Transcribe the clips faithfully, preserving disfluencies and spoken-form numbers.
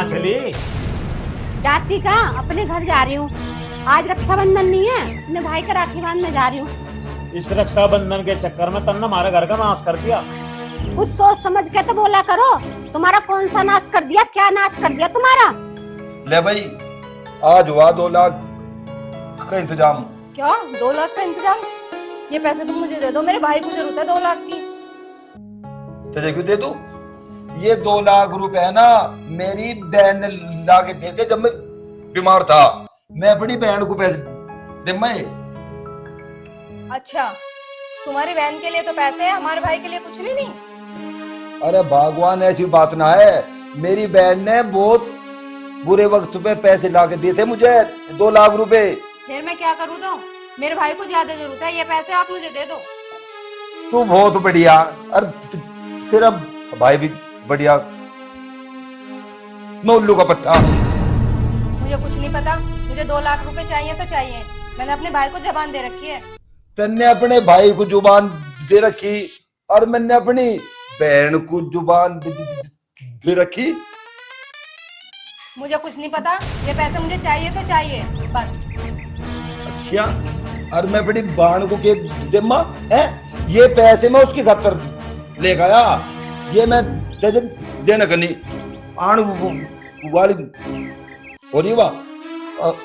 चली? जाती का, अपने घर जा रही हूँ। आज रक्षाबंधन नहीं है, अपने भाई का राखी बांधने जा रही हूँ। इस रक्षाबंधन के चक्कर में तन्ने हमारे घर का नाश कर दिया। कुछ सोच समझ के तो बोला करो, तुम्हारा कौन सा नाश कर दिया, क्या नाश कर दिया तुम्हारा? ले भाई, आज हुआ दो लाख का इंतजाम। क्या? दो लाख का इंतजाम? ये पैसे तुम मुझे दे दो, मेरे भाई को जरूरत है दो लाख की। तुझे क्यों दे दूं? ये दो लाख रुपए है ना, मेरी बहन ने ला के दे दे जब मैं बीमार था। मैं अपनी बहन को पैसे दे मैं। अच्छा, तुम्हारी बहन के लिए तो पैसे हैं, हमारे भाई के लिए कुछ भी नहीं। अरे भगवान, ऐसी बात ना है, मेरी बहन ने बहुत बुरे वक्त पे पैसे ला के दिए थे मुझे, दो लाख रुपए। फिर मैं क्या करूँ तो? मेरे भाई को ज्यादा जरूरत है, ये पैसे आप मुझे दे दो। तू बहुत बढ़िया, और त-, त-, तेरा भाई भी बढ़िया, मैं उल्लू का पट्टा। मुझे कुछ नहीं पता, मुझे दो लाख रुपए चाहिए तो चाहिए। मैंने अपने भाई को जबान दे रखी है। तन्ने अपने भाई को जुबान दे रखी और मैंने अपनी बहन को जुबान दे, दे, दे, दे रखी। मुझे कुछ नहीं पता, ये पैसे मुझे चाहिए तो चाहिए, बस। अच्छा, और मैं अपनी बहन को के देमा है? ये पैसे मैं उसकी खातर लेकर आया, ये मैं तुझे देने का नहीं। आन वो, वो वाली हो रही बा। अ-,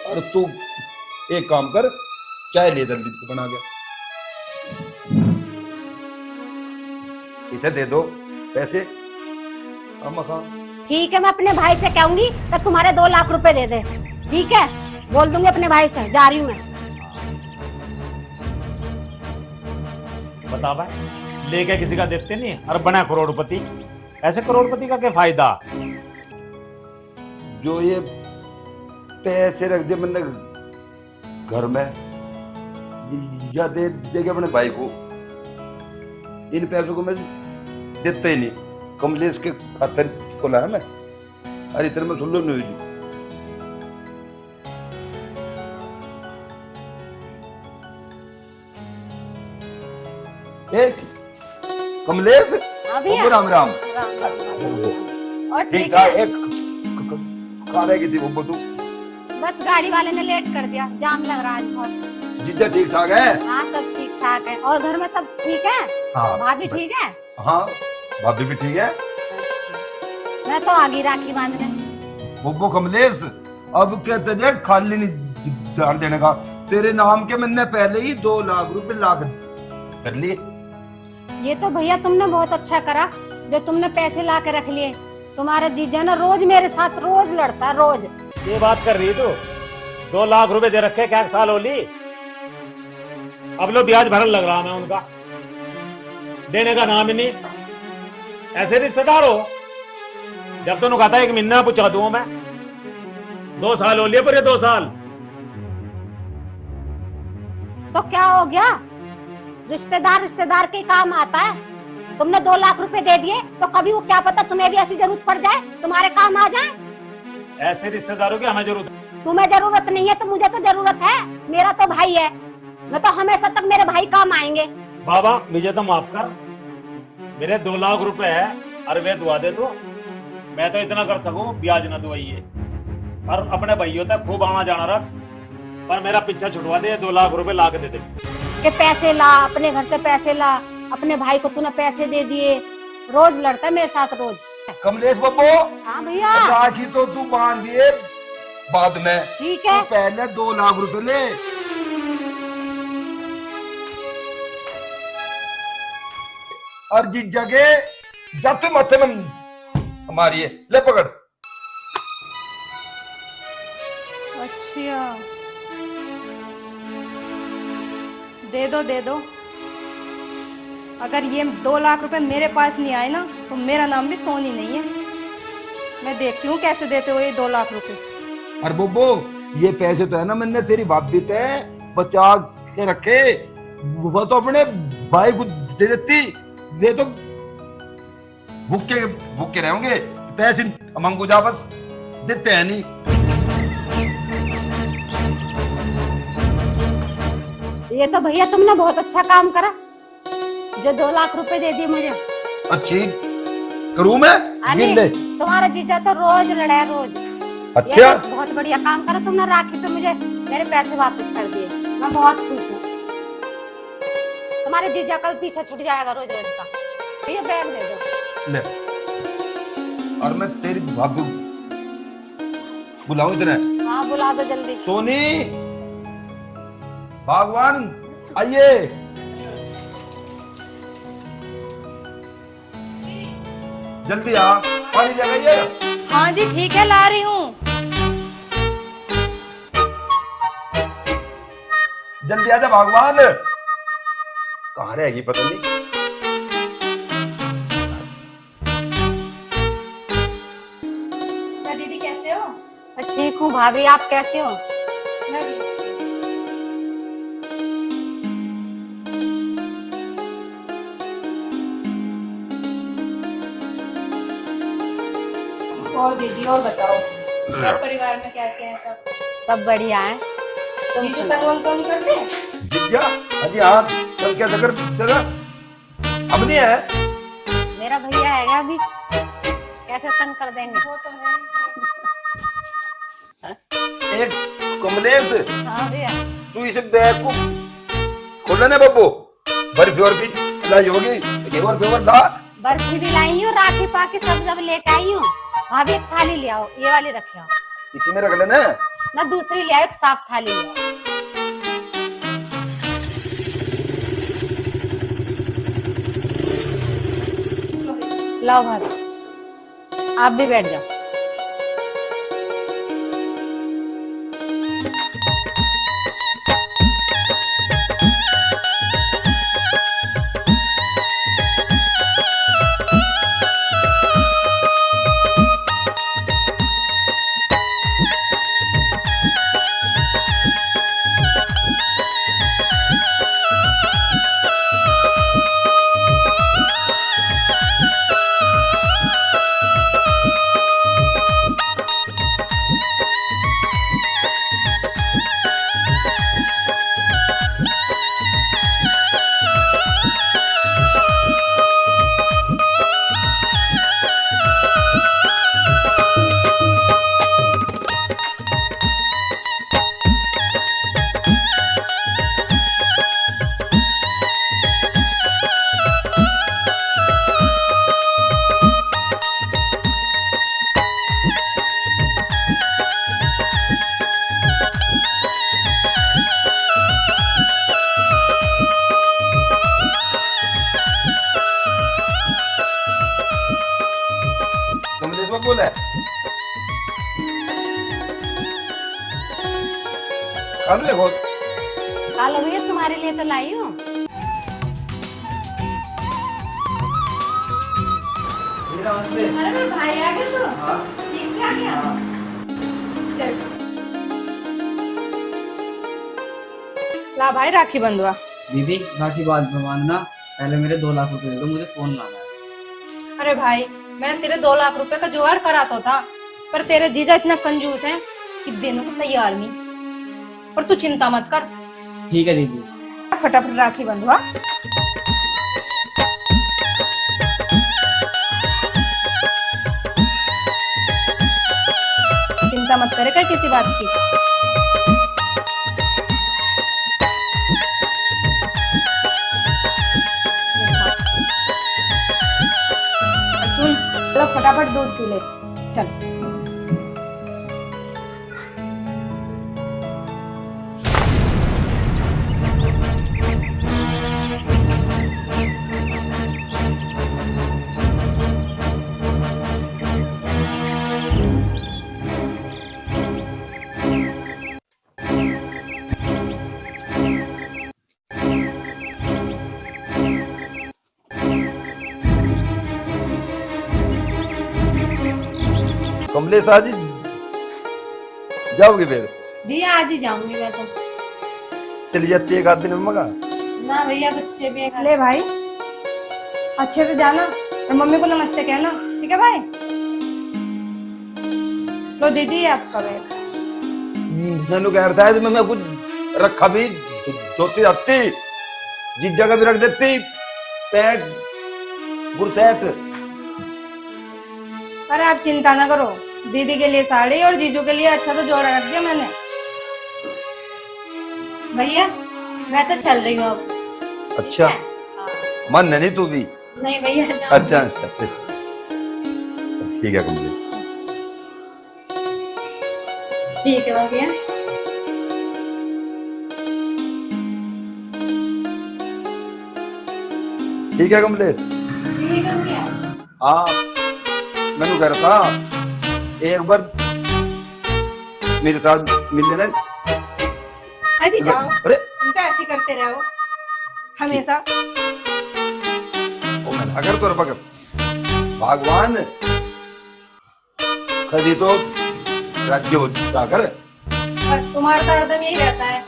अरे तू एक काम कर, चाय ले जल्दी बना के। इसे दे दो पैसे, हम खा। ठीक है, मैं अपने भाई से कहूंगी तो तुम्हारे दो लाख रुपए दे दे। ठीक है, बोल दूंगी अपने भाई से, जा रही हूँ मैं। बता भाई, लेके किसी का देते नहीं और बना करोड़पति। ऐसे करोड़पति का क्या फायदा? जो ये पैसे रख दे मैंने घर में, या दे देगा अपने भाई को। इन पैसों को मैं देता ही नहीं, कमलेश के खातर खोला है मैं। अरे इधर में सुन लो न्यूज। ए, कमलेश, हाँ भैया। बब्बू राम राम। राम राम, राम राम। और ठीक ठीक ठाक, है? एक क-, क-, क-, खा रहे की थी बब्बू तू? बस गाड़ी वाले ने लेट कर दिया, जाम लग रहा है आज बहुत। जीजा ठीक ठाक है? हाँ, सब ठीक ठाक है। और घर में सब ठीक है? हाँ। भाभी ठीक है? हाँ, भाभी भी ठीक है। मैं तो आ गई राखी बांधने। बब्बू कमलेश, अब क्या तुझे खाली नहीं जान देने का। तेरे नाम के मैंने पहले ही दो लाख रुपए ला के धर लिए। ये तो भैया तुमने बहुत अच्छा करा जो तुमने पैसे ला के रख लिए। तुम्हारा जीजा ना रोज मेरे साथ रोज लड़ता है, रोज। ये बात कर रही तू? दो लाख रुपए दे रखे, क्या साल हो ली? अब लो ब्याज भरन लग रहा मैं उनका, देने का नाम ही नहीं। ऐसे रिश्तेदार हो, जब तो कहता है एक महीना पहुंचा दूं मैं, दो साल हो लिए पूरे, दो साल। तो क्या हो गया, रिश्तेदार रिश्तेदार के काम आता है। तुमने दो लाख रुपए दे दिए तो कभी वो क्या पता तुम्हें भी ऐसी जरूरत पड़ जाए, तुम्हारे काम आ जाए। ऐसे रिश्तेदारों की हमें जरूरत है। तुम्हें जरूरत नहीं है तो मुझे तो जरूरत है, मेरा तो भाई है, मैं तो हमेशा तक मेरे भाई काम आएंगे। बाबा, मुझे तो माफ कर, मेरे दो लाख रुपए है, अरे वे दुआ दे तू। मैं तो इतना कर सकूं, ब्याज ना दुआइए, पर अपने भाइयों तक खूब आना जाना रख, पर मेरा पीछा छुटवा दे, दो लाख रुपए ला के दे दे। के पैसे ला, अपने घर से पैसे ला, अपने भाई को तूने पैसे दे दिए, रोज लड़ता है मेरे साथ, रोज। कमलेश बब्बू, हाँ भैया। राखी तो तू बांध दिए बाद में, ठीक है। तू पहले दो लाख रुपए ले। और जिस जगह जा तू माथे में मारिए, ले पकड़। अच्छा, दे दो, दे दो। अगर ये दो लाख रुपए मेरे पास नहीं आए ना, तो मेरा नाम भी सोनी नहीं है। मैं देखती हूँ कैसे देते हो ये दो लाख रुपए। अरे बोबो, ये पैसे तो है ना, मैंने तेरी भाभी ते बचा के रखे, वो तो अपने भाई को दे देती। वे तो भूखे भूखे रहोगे, पैसे मांगो जा, बस देते हैं नहीं। ये तो भैया तुमने बहुत अच्छा काम करा, जो दो लाख रुपए दे दिए मुझे। अच्छी करूँ मैं? अरे, गिन ले। तुम्हारा जीजा तो रोज लड़ा है, रोज। अच्छा। ये तो बहुत बढ़िया काम करा तुमने, राखी पे मुझे मेरे पैसे वापस कर दिए, मैं बहुत खुश हूँ। तुम्हारे जीजा का भी पीछा छूट जाएगा रोज रोज का। ये बैग दे दो। ले। और मैं तेरी भाभी बुलाऊं इधर? हाँ, बुला दो जल्दी। सोनी, भगवान, आइए। जल्दी आ, पानी ले आइए। हाँ जी, ठीक है, ला रही हूँ। जल्दी आजा भगवान। कहाँ रहेगी पता नहीं। दीदी, कैसे हो? मैं ठीक हूँ भाभी, आप कैसे हो? मैं भी अच्छी हूँ। और दीदी, और बताओ, घर परिवार में कैसे हैं सब? सब बढ़िया है। तुम जीजू सुनाओ। तंग वंग तो नहीं करते? जीजा? अरे हाँ, कल क्या जिक्र तेरा? अब नहीं है। मेरा भैया है क्या अभी? कैसे तंग कर देंगे? वो तो है। एक कमलेश, हाँ भैया। तू इस बैग को खोल ना बब्बू, बर्फी और भी लाई होगी, ये और भी और ला। बर्फी भी लाई हूँ, राखी पाके सब जब लेके आई हूँ। भाभी एक थाली ले आओ, ये वाली रख आओ। इसी में रख लेना। ना, दूसरी ले आओ, एक साफ थाली ले आओ। लाओ भाभी। आप भी बैठ जाओ। कमलेश बाबू बोला है। खा लो एक और। खा लो भैया, तुम्हारे लिए तो लाई हूँ। भैया, नमस्ते। अरे, मेरे भाई आ गए तो? हाँ। ठीक से आ गया? हाँ। चल। ला भाई, राखी बंधवा। दीदी, राखी बाद में बांधना, पहले मेरे दो लाख रुपए दे दो, मुझे फोन लाना है। अरे भाई, मैंने तेरे दो लाख रुपए का जुगाड़ करा तो था, पर तेरे जीजा इतना कंजूस है कि देने को तैयार नहीं। पर तू चिंता मत कर। ठीक है दीदी। फटाफट राखी बंधवा। चिंता मत करे कर किसी बात की। और सुन, चलो फटाफट दूध पी ले। चल। कमलेश, आज ही जाओगे फिर? भैया, आज ही जाऊंगी मैं तो। चली जाती एक आध दिन में मगा। ना भैया, बच्चे भी एक ले भाई, अच्छे से जाना और मम्मी को नमस्ते कहना, ठीक है भाई? लो दीदी, ये आपका बैग। हम्म, मैंने कह रहा था, इसमें मैं कुछ रखा भी, धोती धाती, जीजा का भी रख देती, पैंट, बुरशर्ट। अरे, आप चिंता ना करो, दीदी के लिए साड़ी और जीजू के लिए अच्छा सा जोड़ा रख दिया मैंने। भैया, मैं तो चल रही हूँ अब। अच्छा। हाँ। मन नहीं तू भी? नहीं भैया, जाओ। अच्छा, अच्छा, ठीक। ठीक है कमली। ठीक है भैया। ठीक है कमलेश। ठीक है भैया। हाँ, मैंने कह रहा था, एक बार मेरे साथ मिल लेना। अरे जाओ, अरे। तुम तो ऐसे करते रहो हमेशा। ओ मैं ना कर तो भगत भगवान, कभी तो राज्य हो जाकर। बस तुम्हारा तो हरदम यही रहता है।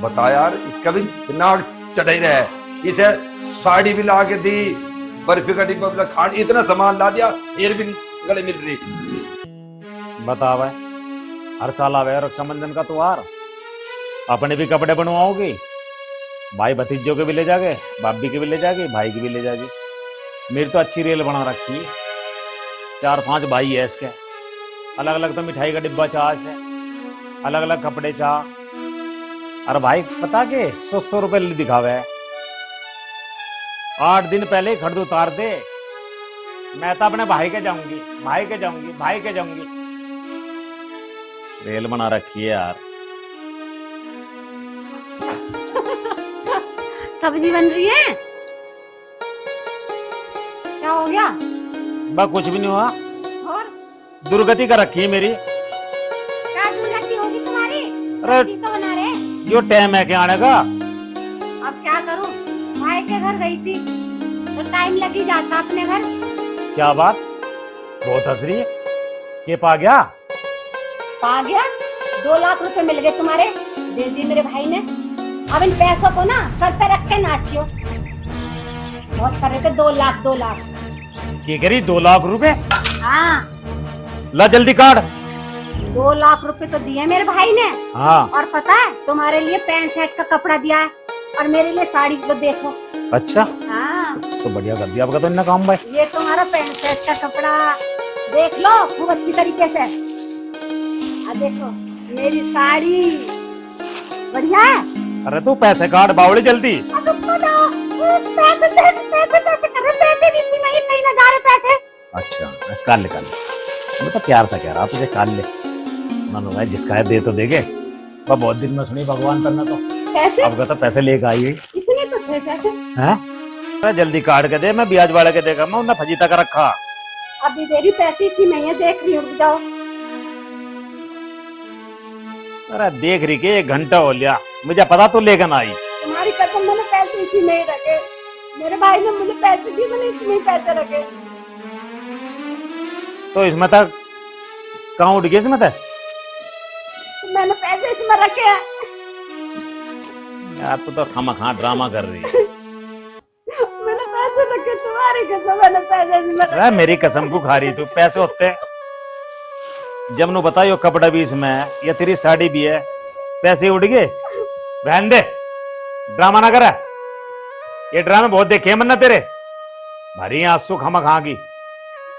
बता यार, इसका भी दिमाग चढ़ा ही रहा है। इसे साड़ी भी ला के दी, बर्फी का डिब्बा भी ला, खान, इतना सामान ला दिया, फिर भी गले मिल रही। बतावे, हर साल आवे रक्षाबंधन का त्योहार, अपने भी कपड़े बनवाओगी, भाई भतीजों के भी ले जागे, भाभी के भी ले जागे, भाई के भी ले जागे। मेरी तो अच्छी रेल बना रखी है, चार पांच भाई है इसके, अलग अलग तो मिठाई का डिब्बा चाह से, अलग अलग कपड़े चाह। अरे भाई, पता के सौ सौ रुपए ले दिखावे। आठ दिन पहले ही खर्च उतार दे। मैं तो अपने भाई के जाऊंगी, भाई के जाऊंगी, भाई के जाऊंगी। रेल बना रखी है यार। सब्जी बन रही है? क्या हो गया? बस कुछ भी नहीं हुआ। और? दुर्गति कर रखी है मेरी। क्या दुर्गति होगी तुम्हारी? अरे, सब्जी तो बना रहे। यो टाइम है क्या आने का? अब क्या करूं, भाई के घर गई थी तो टाइम लग ही जाता अपने घर। क्या बात, बहुत हंस रही है। के पा गया? पा गया? दो लाख रुपए मिल गए तुम्हारे, दे दी मेरे भाई ने। अब इन पैसों को ना सर पे रख के नाचियो। बहुत कर रहे थे दो लाख, दो लाख। के करी दो लाख रुपए? हाँ। ला जल्दी काट। दो लाख रुपए तो दिए मेरे भाई ने। हाँ। और पता है, तुम्हारे लिए पैंट शर्ट का कपड़ा दिया है और मेरे लिए साड़ी, तो देखो। अच्छा। हाँ। तो बढ़िया कर दिया आपका तो इतना काम भाई। ये तुम्हारा पैंट शर्ट का कपड़ा देख लो खूब अच्छी तरीके से। आ देखो मेरी साड़ी, बढ़िया है। अरे तू पैसे काट बावली जल्दी। अब रुको तो, पैसे, पैसे, पैसे, पैसे कर रहे, पैसे भी इसी में ही कहीं ना जा रहे पैसे। अच्छा, कल, कल। मैं तो प्यार से कह रहा तुझे, कल ले। उन्होंने बोला, जिसका है दे तो देगे। मैं बहुत दिन में सुनी भगवान करना तो। पैसे? अब कहता पैसे लेके आई है। इसमें तो थे पैसे। हैं? अरे जल्दी काट के दे, मैं ब्याज वाले के देगा, मैं उन्हें फजीता कर रखा। अभी दे रही पैसे, इसी में ही है, देख रही हूँ, रुक जाओ। अरे देख रही के एक घंटा हो लिया, मुझे पता तू लेकर ना आई। तुम्हारी कसम, मैंने पैसे इसी में ही रखे। मेरे भाई ने मुझे पैसे दिए, मैंने इसी में ही पैसे रखे। तो इसमें तक कहाँ उड़ गए इसमें तक? मैंने पैसे इसमें रखे हैं। यार तू तो खामा खां ड्रामा कर रही है। मैंने पैसे रखे, तुम्हारी कसम, मैंने पैसे इसमें रखे। अरे मेरी कसम को खा रही तू, पैसे होते जब नु बता यो कपड़ा भी इसमें है, या तेरी साड़ी भी है, पैसे उड़ गए, रहन दे, ड्रामा ना करे। ये ड्रामे बहुत देखे हैं मन्ना तेरे, भारी आंसू खामा खां की।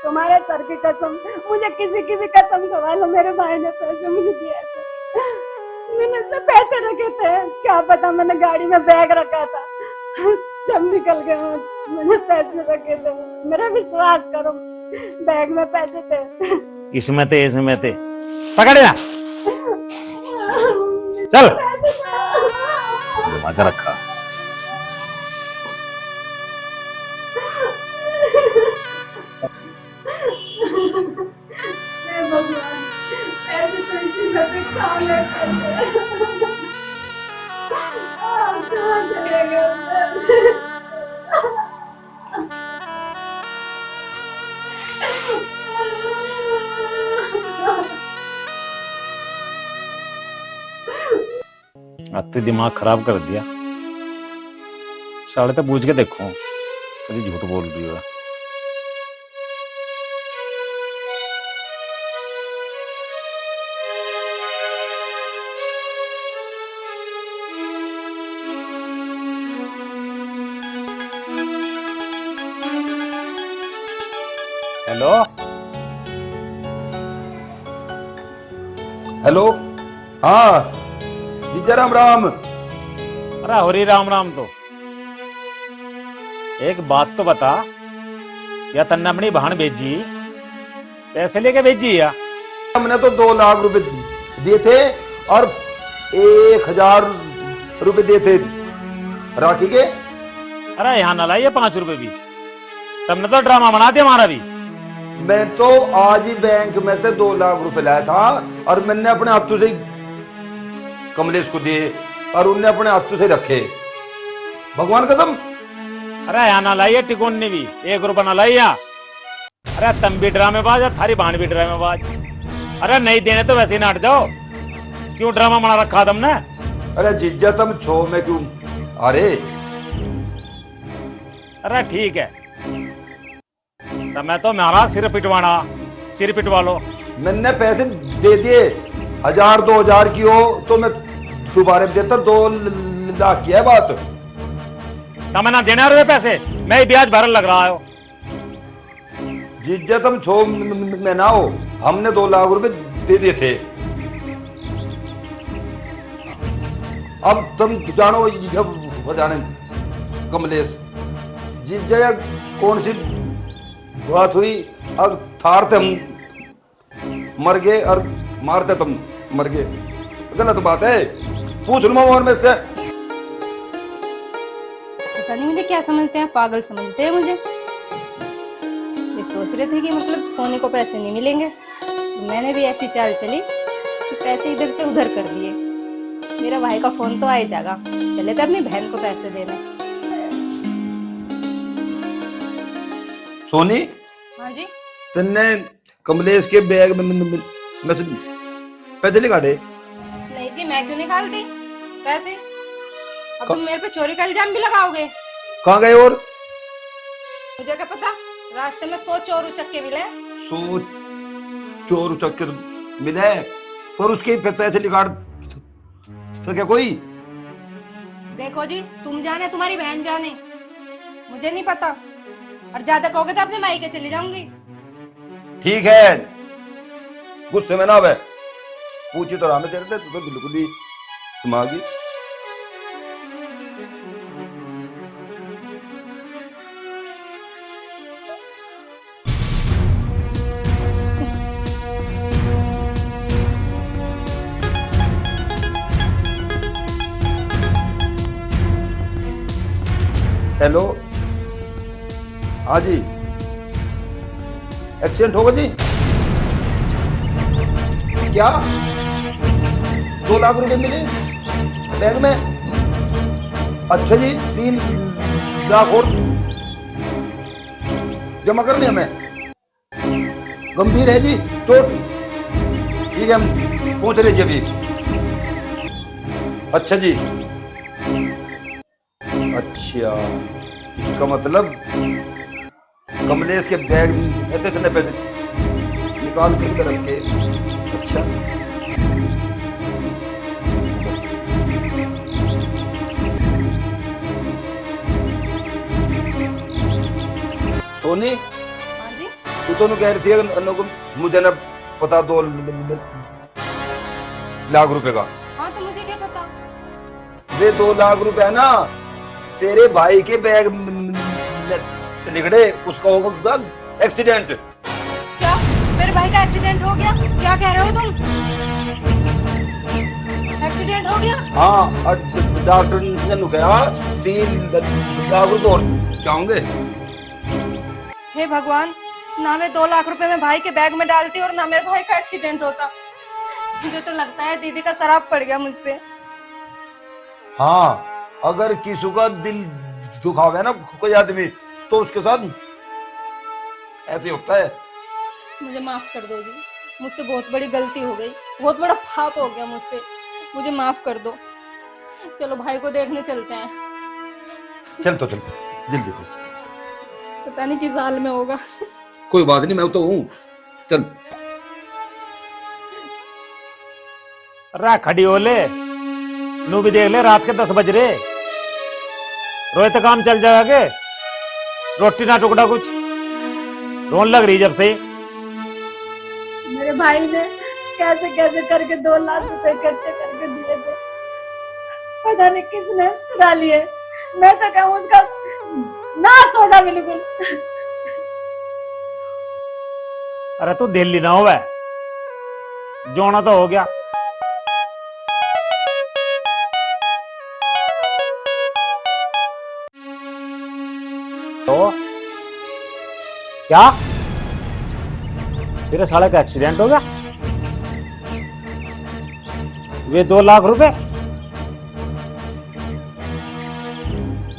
तुम्हारे सर की कसम, मुझे किसी की भी कसम खवा लो, मेरे भाई ने पैसे मुझे दिए थे। मैंने उसने पैसे रखे थे, क्या पता मैंने गाड़ी में बैग रखा था, जब निकल गए वहाँ, मैंने पैसे रखे थे। मेरा विश्वास करो, बैग में पैसे थे। इसमें थे, इसमें थे। पकड़ ना। चल। घुमा के रखा। हे भगवान, पैसे तो इसी घर पे खा लेते थे। अब कहाँ चले गए पैसे? आज तो दिमाग खराब कर दिया। साले तो पूछ के देखो, कभी झूठ बोल रही हो। हेलो। हेलो। हाँ। जीजा राम राम। अरे होरी राम राम। तो एक बात तो बता, या तन्ने अपनी भाण भेजी, पैसे लेके भेजी या? हमने तो दो लाख रुपए दिए थे और एक हजार रुपए दिए थे राखी के। अरे यहाँ ना लाइए पाँच रुपए भी, तमने तो ड्रामा बना दिया हमारा भी। मैं तो आज ही बैंक में से दो लाख रुपए लाया था और मैंने अपने हाथों से ही कमलेश को दिए और उनने अपने हाथों से रखे। भगवान कसम। अरे यहाँ ना लाइए टिकोन ने भी, एक रुपया ना लाइए। अरे तम भी ड्रामेबाज और थारी भाण भी ड्रामेबाज। अरे नहीं देने तो वैसे ही नाट जाओ, क्यों ड्रामा बना रखा तुमने? अरे जीजा तम छो मैं क्यों? अरे अरे ठीक है, तो मैं तो म्हारा सिर पिटवाना, सिर पिटवा लो। मैंने पैसे दे दिए, हजार दो हजार की हो तो मैं दोबारा भी देता, दो लाख की है बात। तो मैं ना देना रे पैसे, मैं ही ब्याज भरन लग रहा हो। जीजा तम छो म-, म-, में ना हो, हमने दो लाख रुपए दे दिए थे। अब तुम जानो ये सब हो जाने कमलेश। जीजा या कौन सी बात हुई? अब थार ते हम मर गए और मारते तुम मर गए। गलत बात है, पूछ लूंगा और में से। पता नहीं मुझे क्या समझते हैं, पागल समझते हैं मुझे। ये सोच रहे थे कि मतलब सोनी को पैसे नहीं मिलेंगे, तो मैंने भी ऐसी चाल चली कि पैसे इधर से उधर कर दिए। मेरा भाई का फोन तो आ ही जाएगा, चले थे अपनी बहन को पैसे देने। सोनी, हाँ जी। तन्ने कमलेश के बैग में, में, में, में से पैसे निकाले? नहीं जी, मैं क्यों निकालती पैसे? अब क- तुम मेरे पे चोरी का इल्जाम भी लगाओगे। कहाँ गए और? मुझे क्या पता, रास्ते में सौ चोर उचक्के मिले। सौ चोर उचक्के तो मिले, पर उसके पे-, पैसे निकाल सके कोई? देखो जी, तुम जाने तुम्हारी बहन जाने, मुझे नहीं पता। और ज्यादा कहोगे तो अपने मायके चली जाऊंगी। ठीक है, गुस्से में ना आवे। पूछी तो रहा मैं तेरे से, तू तो बिल्कुल ही दिमाग ही। हेलो, हाँ जी, एक्सीडेंट होगा जी। क्या? दो लाख रुपए मिले बैग में? अच्छा जी, तीन लाख और जमा करने हमें। गंभीर है जी चोट। ठीक है, हम पहुंच रहे जी अभी। अच्छा जी। अच्छा, इसका मतलब कमलेश के बैग में इतने पैसे निकाल के इधर रख के। अच्छा। सोनी, हाँ जी। तू तो कह रही थी, अनु को मुझे ना पता, दो लाख रुपए का। हाँ, तो मुझे क्या पता? वे दो लाख रुपए ना तेरे भाई के बैग में से निकले, उसका होगा एक्सीडेंट। क्या? मेरे भाई का एक्सीडेंट हो गया? क्या कह रहे हो तुम? एक्सीडेंट हो गया? हाँ, और डॉक्टर ने नु कहा तीन लाख रुपए और चाहूंगे। हे भगवान, ना मैं दो लाख रुपए मैं भाई के बैग में डालती और ना मेरे भाई का एक्सीडेंट होता। मुझे तो लगता है दीदी का शराब पड़ गया मुझ पे। हाँ, अगर किसी का दिल दुखावे ना कोई आदमी, तो उसके साथ ऐसे होता है। मुझे माफ कर दो जी, मुझसे बहुत बड़ी गलती हो गई, बहुत बड़ा पाप हो गया मुझसे, मुझे माफ कर दो। चलो भाई को देखने चलते हैं। चल तो चल, जल्दी चल। पता नहीं किस हाल में होगा। कोई बात नहीं, मैं तो हूँ। चल। रा खड़ी हो ले, नू भी देख ले, रात के दस बज रहे। रोए तो काम चल जाएगा के? रोटी ना टुकड़ा कुछ। रोन लग रही जब से। मेरे भाई ने कैसे कैसे करके दो लाख रुपए इकट्ठे करके दिए थे, पता नहीं किसने चुरा लिए। मैं तो कहूँ उसका नाश हो जा बिल्कुल। अरे तू दिल्ली ना होवे, जोना तो हो गया। तो क्या तेरे साले का एक्सीडेंट हो गया? वे दो लाख रुपए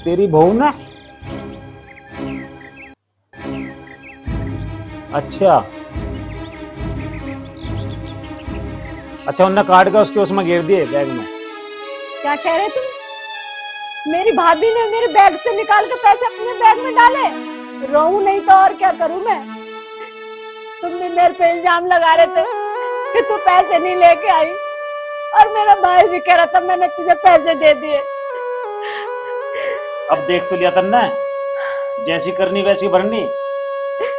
तेरी बहू ने? अच्छा, अच्छा, उनने काट के उसके उसमें गिर दिए बैग में। क्या कह रहे तुम? मेरी भाभी ने मेरे बैग से निकाल के पैसे अपने बैग में डाले। रोऊं नहीं तो और क्या करूं मैं? तुम भी मेरे पे इल्जाम लगा रहे थे कि तू पैसे नहीं लेके आई, और मेरा भाई भी कह रहा था मैंने तुझे पैसे दे दिए। अब देख तो लिया तन्ने, जैसी करनी वैसी भरनी।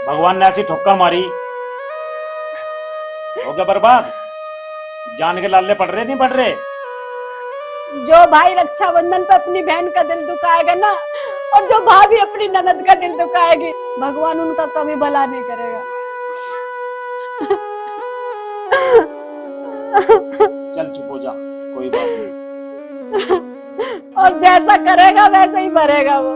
भगवान ने ऐसी ठोक्का मारी, हो गया बर्बाद। जान के लाले पड़ रहे, नहीं पड़ रहे। जो भाई रक्षाबंधन पे अपनी बहन का दिल दुखाएगा ना, और जो भाभी अपनी ननद का दिल दुखाएगी, भगवान उनका कभी भला नहीं करेगा। चल चुप हो जा, कोई बात नहीं। और जैसा करेगा वैसे ही भरेगा वो।